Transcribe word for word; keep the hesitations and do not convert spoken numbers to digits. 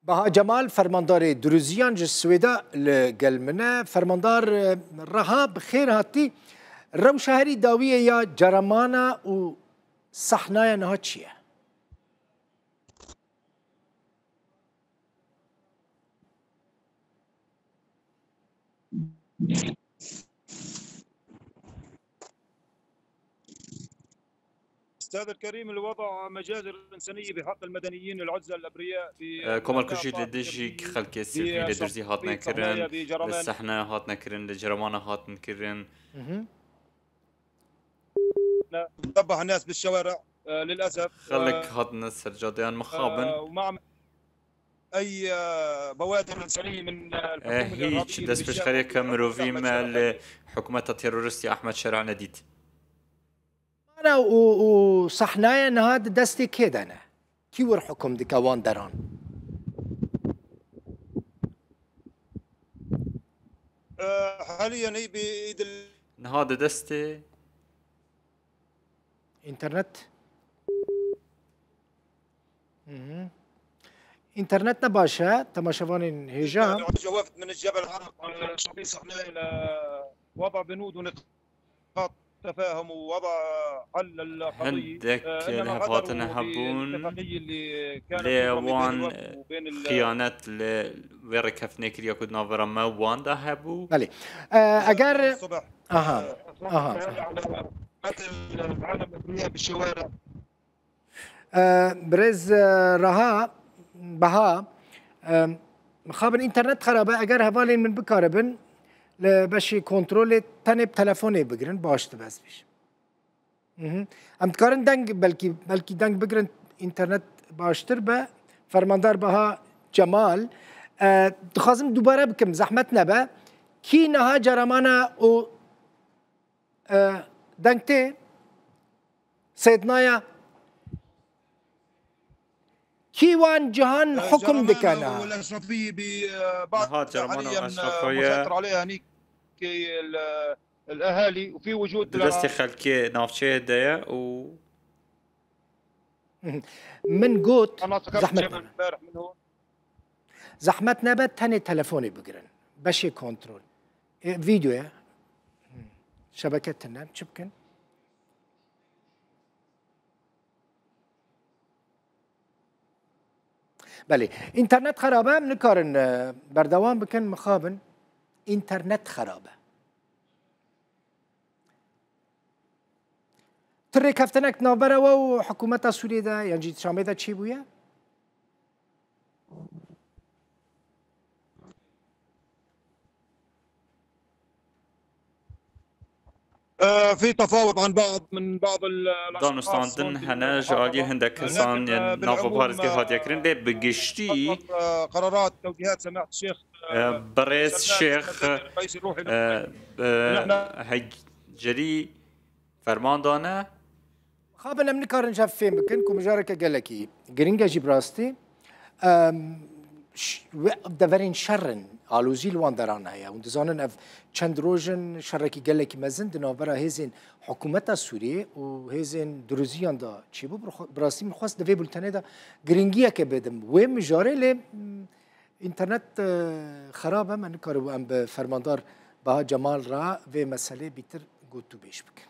Baha Cemal, fermandarê Duruziyan ji Swêda li gel min e. Fermandar, e, Reha, bi xêr hatî. Rewşa herî dawiyê ya ceramana û sahnaya niha çi ye? أستاذ الكريم، الوضع مجازر إنسانية بحق المدنيين العزل الأبرياء في E, komelkujî li dijî xelkê sivî li Durzî hatine kirin, li sehne hatine kirin, li ceramana hatin kirin. Mhm. ذبح الناس بالشوارع، آه، للأسف. Xelk hatine ser cadeyan mixabin. آه، وما عم-، أي، آه، بوادر إنسانية من، آه، E, الحكومة hîç الإرهابية اللي بالشام destpêşxeriyeke mirovî me li hikûmeta terorîst ya Ehmed Şera nedît. Mana û, û sahnaya niha di destê kê de ne? Kî wir hukum dike wan deran? آه، حاليًا هي بإيد ال- Niha di destê Înternet. Mhm. Înternet ne baş e, temaşevanên hêja. وفد من الجبل عرب على شاطئ صحناء إلى وضع بنود ونقاط تفاهم ووضع حل القضية. Hindek آه، إنما غدروا lêhatine hebûn, بالاتفاقية اللي كانت lê بينهم وبين wan الوفد وبين ال- xiyanet li wê rêkeftinê kiriye ku di navbera me û wan de hebû. Belê. E, eger الصبح. Aha, aha. على قتل العالم الأبرياء بالشوارع. E, birêz, e, Reha, Beha, e, mixabin înternet xerab e, eger hevalên min bikaribin li beşê kontrolê tenê bi telefonê bigirin, baş dibe ez bêjim. Mhm. Em dikarin deng, belkî, belkî deng bigirin, înternet baştir be. Fermandar Beha Cemal, e, dixwazim dubare bikim, zehmet nebe. Kî niha ceramana û, e, deng tê? Sêdnaya. Kî wan cihan hukum dike niha? Niha ceramana Eşrefo ye. Di destê xelkê navçeyê de ye û Min got, zehmet nebe. Zehmet nebe, tenê telefonê bigirin. Beşê kontrol. E, vîdyoya. Şebeke tune, çi bikin? Belê, înternet xerab e, em nikarin, e, berdewam bikin, mixabin. Înternet xerab e. Tu rêkeftinek navbera we û hikûmeta Sûriyê de, yan jî Şamê de çêbûye? آه، في تفاوض عن بعض، من بعض ال-، الأشخاص danûstandin هون في hene ji aliyê المحافظة. Hindek kesan لكن، آه، nava بالعموم، parêzgehê hatiye kirin, lê bi giştî, آه، قرارات، توجيهات سماحة الشيخ، e, آه، birêz Şêx, الرئيس الروحي e, e, نحن heycerî ferman dane. Xabin em nikarin ji hev fêm bikin ku mijareke gelekî giring e jî bi rastî. Em, ş-, we-, deverên şer in, alozî li wan deran heye. Hûn dizanin ev çend roj in şerekî gelekî mezin di navbera hêzên hikûmeta Sûriyê û hêzên Duruziyan de çêbû. Bi xwe-, bi rastî min xwest di vê bultenê de giringiyeke bidim wê mijarê, lê, m, înternet, e, xerab e, me nikaribû em bi fermandar Baha Cemal re vê meselê bîtir gotûbêj bikin.